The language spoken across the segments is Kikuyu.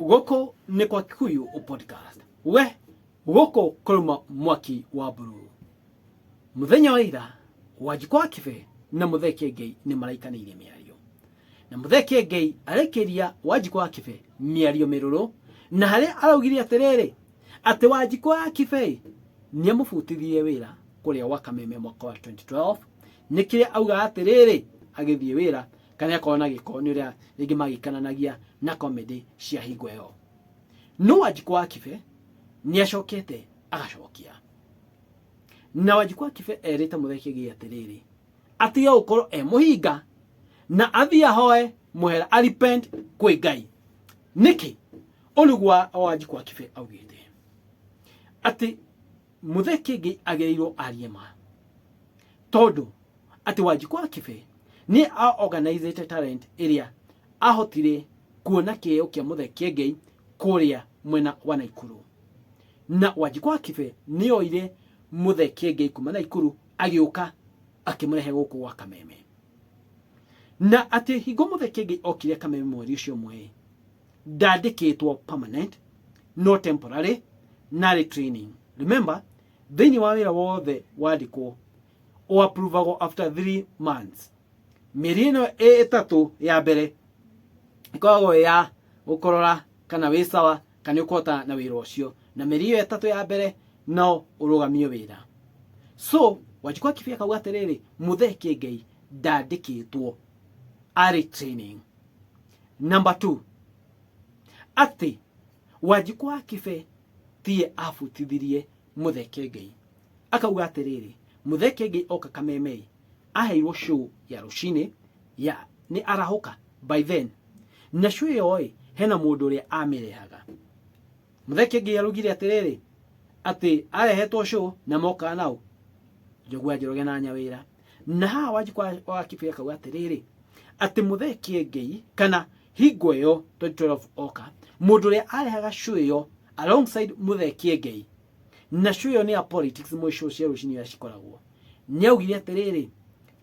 Gũkũ nĩ kwa Kikuyu Podcast. We gũkũ kũruma mwaki wa mburuu. Mũthenya wa ira Wanjikũ wa Kibe na Mũthee Kĩengei nĩ maraikanĩirie mĩario. Na Mũthee Kĩengei arekĩria Wanjikũ wa Kibe mĩario mĩrũrũ na harĩa araugire atĩrĩrĩ atĩ Wanjikũ wa Kibe nĩ amũbutithirie wĩra kũrĩa gwa Kameme mwaka wa 2012 nĩ kĩrĩa augaga atĩrĩrĩ agĩthiĩ wĩra kana akorwo na gĩko nĩ ũrĩa rĩngĩ magĩikaranagia na comedy cia hingo ĩyo. No Wanjikũ wa Kibe nĩ acokete agacokia. Na Wanjikũ wa Kibe erĩte Mũthee Kĩengei atĩrĩrĩ atige gũkorwo e mũhinga na athiĩ ahoe mũhera a repent kwĩ Ngai. Nĩkĩ? Ũũ nĩguo Wanjikũ wa Kibe augĩte atĩ Mũthee Kĩengei agĩrĩirwo arie ma tondũ atĩ Wanjikũ wa Kibe nĩ a organizĩte talent ĩrĩa ahotire kuona kĩheo kĩa Mũthee Kĩengei kũrĩa mwena wa Naikuru. Na Wanjikũ wa Kibe nĩ oire Mũthee Kĩengei kuma Naikuru agĩũka akĩmũrehe gũkũ gwa Kameme. Na atĩ hingo Mũthee Kĩengei okire Kameme mweri ũcio ũmwe ndandĩkĩtwo permanent no temporary narĩ training. Remember thĩinĩ wa wĩra wothe wandĩkwo ũapprovagwo after 3 months. Mĩeri ĩno ĩtatũ ya mbere ĩkoragwo ĩ ya gũkũrora kana wĩ sawa kana nĩ ũkũhota na wĩra ũcio, na mĩeri ĩyo ĩtatũ ya mbere no ũrũgamio wĩra. So Wanjikũ wa Kibe akauga atĩrĩrĩ, Mũthee Kĩengei ndandĩkĩtwo arĩ training. Number 2, atĩ Wanjikũ wa Kibe tiye abutithirie Mũthee Kĩengei. Akauga atĩrĩrĩ, Mũthee Kĩengei oka Kameme aheirwo show ya rũcinĩ ya nĩ arahũka by then, na show ĩyo ĩ hena mũndũ ũrĩa amĩrehaga. Mũthee Kĩengei araugire atĩrĩrĩ atĩ arehetwo show na mokaga nao Njogu wa Njoroge na Nyawĩra. Na haha Wanjikũ wa Kibe akauga atĩrĩrĩ atĩ Mũthee Kĩengei kana hingo ĩyo 2012 oka mũndũ ũrĩa arehaga show ĩyo alongside Mũthee Kĩengei, na show ĩyo nĩ ya politics mwe show cia rũcinĩ iria cikoragwo, nĩ augire atĩrĩrĩ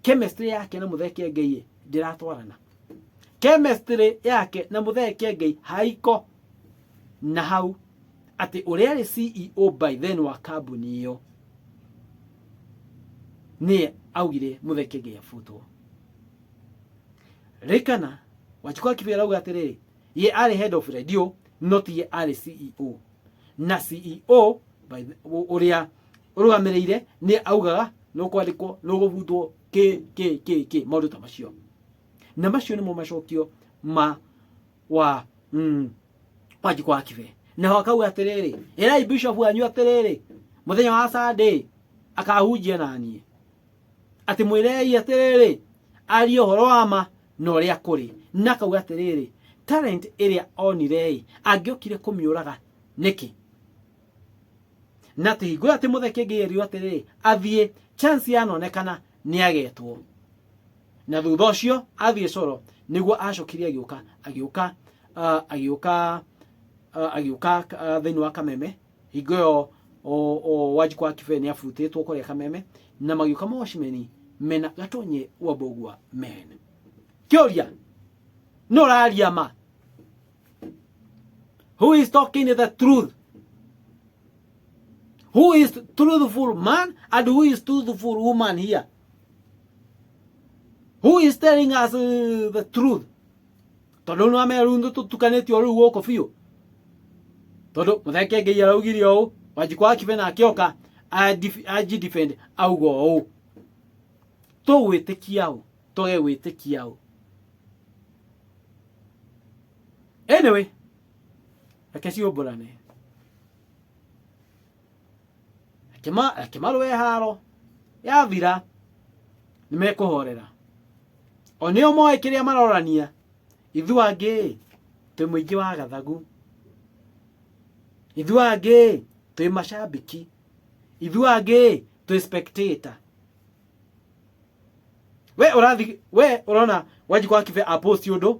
chemistry yake na Mũthee Kĩengei ndĩratwarana. Chemistry yake na Mũthee Kĩengei haiko na hau atĩ ũrĩa arĩ CEO by then wa kambuni ĩyo nĩ augire Mũthee Kĩengei abutwo. Rĩkana Wanjikũ wa Kibe arauga atĩrĩrĩ ye arĩ head of radio no ti ye arĩ CEO, na CEO by the, ũrĩa ũrũgamĩrĩire nĩ augaga no kwandĩkwo no gũbutwo kĩ kĩ kĩ kĩ maũndũ ta macio. Na macio nĩmo macokio ma wa Wanjikũ wa Kibe. Naho akauga atĩrĩrĩ, ĩrai bishop wanyu atĩrĩrĩ mũthenya wa Sunday akahunjia na niĩ, atĩ mwĩrei atĩrĩrĩ arie ũhoro wa ma na ũrĩa kũrĩ. Na akauga atĩrĩrĩ talent ĩrĩa onire angĩokire kũmĩũraga nĩkĩ? Na atĩ hingo ĩyo atĩ Mũthee Kĩengei erirwo atĩrĩrĩ athiĩ chance yanonekana nĩ agetwo, na thutha ũcio athiĩ coro nĩguo acokire agĩũka agĩũka agĩũka agĩũka thĩinĩ wa Kameme. Hingo ĩyo Wanjikũ wa Kibe nĩ abutĩtwo kũrĩa Kameme, na magĩũka Moshimeni mena Gatonye wa Mbũgua men. Kĩũria nĩ ũraria ma? Who is talking the truth? Who is truthful man and who is truthful woman here? Who is telling us the truth? Tondũ nĩ wameru tũtukanĩtio rĩu gũkũ biũ. Tondũ Mũthee Kĩengei araugire ũũ, Wanjikũ wa Kibe nake oka anji defend auga ũũ. Tũgwĩtĩkia ũ? Twage gwĩtĩkia ũ? Anyway, reke ciũmbũrane. Reke marũe haro yathira nĩ mekũhorera. O nĩo moĩ kĩrĩa marorania. Ithuĩ angĩ twĩ mũingĩ wa gathagu, ithuĩ angĩ twĩ macambĩki, ithuĩ angĩ twĩ spectator. We ũrathi we ũrona Wanjikũ wa Kibe a post ũndũ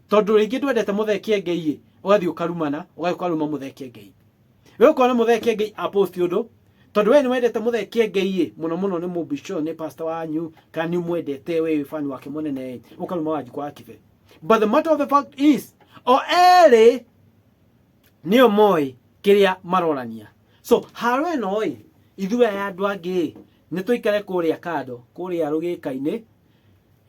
tondũ rĩngĩ ndwendete Mũthee Kĩengei ĩ, ũgathiĩ ũkarumana, ũgathiĩ ũkaruma Mũthee Kĩengei. We ũkona Mũthee Kĩengei a post ũndũ tondũ we nĩ wendete Mũthee Kĩengei ĩ, mũno mũno nĩ mũbisho nĩ pastor wanyu kana nĩ ũmwendete we wĩ fan wake mũnene ĩ, ũkaruma Wanjikũ wa Kibe. But the matter of the fact is o erĩ Nĩo moĩ kĩrĩa marorania. So haro ĩno ĩ, ithuĩ aya andũ angĩ nĩ tũikare kũrĩa kando, kũrĩa rũgĩka-inĩ,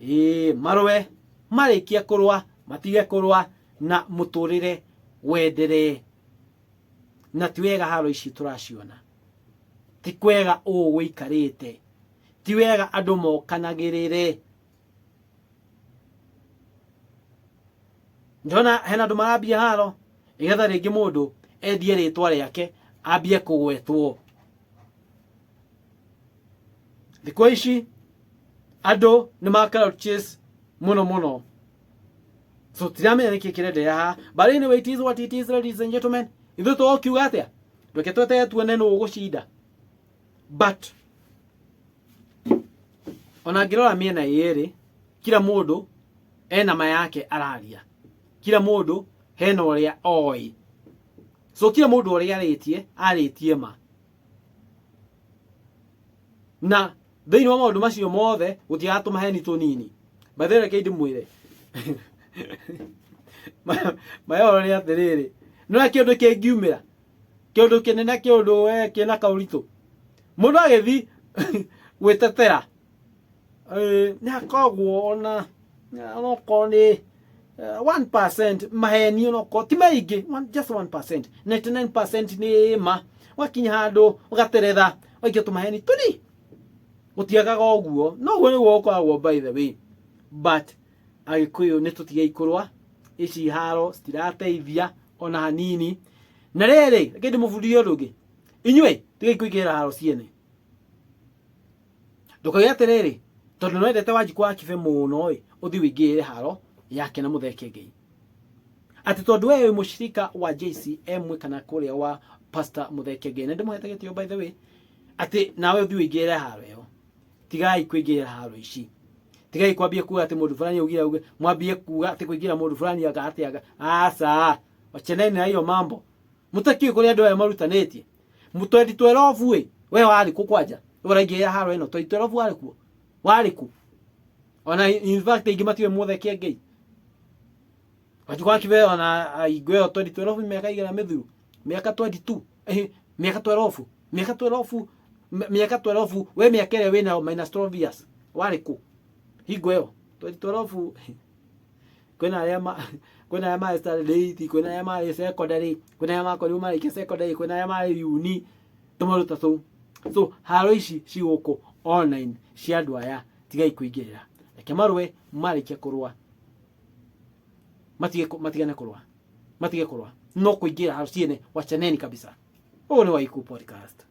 ĩĩ marũe, marĩkia kũrũa matige kũrũa na mũtũrĩre wenderee. Na ti wega haro ici tũraciona, ti kwega ũũ gũikarĩte, ti wega andũ mokanagĩrĩre. Ndona hena andũ marambia haro igetha rĩngĩ mũndũ endie rĩtwa rĩake ambie kũgwetwo. Thikũ ici andũ nĩ ma clout chase mũno mũno, so tiramenya nĩkĩ kĩrenderea haha, but anyway, it is what it is, ladies and gentlemen. Ithuĩ tũgũkiuga atĩa? Reke tweterere tuone nũ ũgũcinda. But ona ngĩrora mĩena ĩrĩ, kila mũndũ ena ma yake araria, kila mũndũ hena ũrĩa oĩ, so kila mũndũ ũrĩa arĩtie arĩtie ma, na thĩinĩ wa maũndũ macio mothe gũtiaga tũmaheni tũnini. By the way, reke ndĩmwĩre mayoro nĩ atĩrĩrĩ, no kĩũndũ kĩngiumĩra, kĩũndũ kĩnene, kĩũndũ we kĩna kaũritũ, mũndũ agĩthi gwĩtetera nĩ hakoragwo ona onokorwo nĩ 1% maheni, onokorwo ti maingĩ, just 1%, 99% nĩ ma. Wakinya handũ ũgateretha, waikia tũmaheni tũni, gũtiagaga ũguo, no ũguo nĩguo gũkoragwo, by the way. But Agĩkũyũ nĩ tũtigei kũrũa, ici haro citirateithia ona hanini. Na rĩrĩ, reke ndĩmũbundithie ũndũ ũngĩ, inyuĩ tigai kũingĩra haro ciene. Ndũkauge atĩrĩrĩ, tondũ nĩwendete Wanjikũ wa Kibe mũno ĩ, ũthiĩ ũingĩrĩre haro yake na Mũthee Kĩengei, atĩ tondũ we wĩ mũcirika wa JCM kana kũrĩa wa Pastor Mũthee Kĩengei, na ndĩmũhete gĩtĩo by the way, atĩ nawe ũthiĩ ũingĩrĩre haro ĩyo. Tigai kũingĩrĩra haro ici, tigai kwambia kuga atĩ mũndũ fulani augire auge, mwambie kuga atĩ kũingĩra mũndũ fulani anga atĩ anga. Aca, wachaneni na hiyo mambo. Mũtakĩũĩ kũrĩa andũ aya marutanĩtie. 2012 ĩ, we warĩ kũ kwanja ũraingĩrĩra haro ĩno? 2012 warĩ kuo? Warĩ kũ? Ona in fact aingĩ matiũĩ Mũthee Kĩengei, Wanjikũ wa Kibe ona hingo ĩyo 2012, mĩaka igana mĩthiru, mĩaka 22, mĩaka 12, mĩaka 12, mĩaka 12, we mĩaka ĩrĩa wĩnayo minus 12 years, warĩ kũ hingo ĩyo 2012? Kwĩna arĩa marĩ standard 8, kwĩna arĩa marĩ secondary, kwĩna arĩa makorirwo marĩkia secondary, kwĩna arĩa marĩ uni, tũmaũndũ ta tũu. So haro ici ci gũkũ online cia andũ aya, tigai kũingĩrĩra. Reke marũe, marĩkia kũrũa matige, matigane kũrũa, matige kũrũa, no kũingĩra haro ciene, wachaneni kabisa. Ũyũ nĩ Waiku Podcast.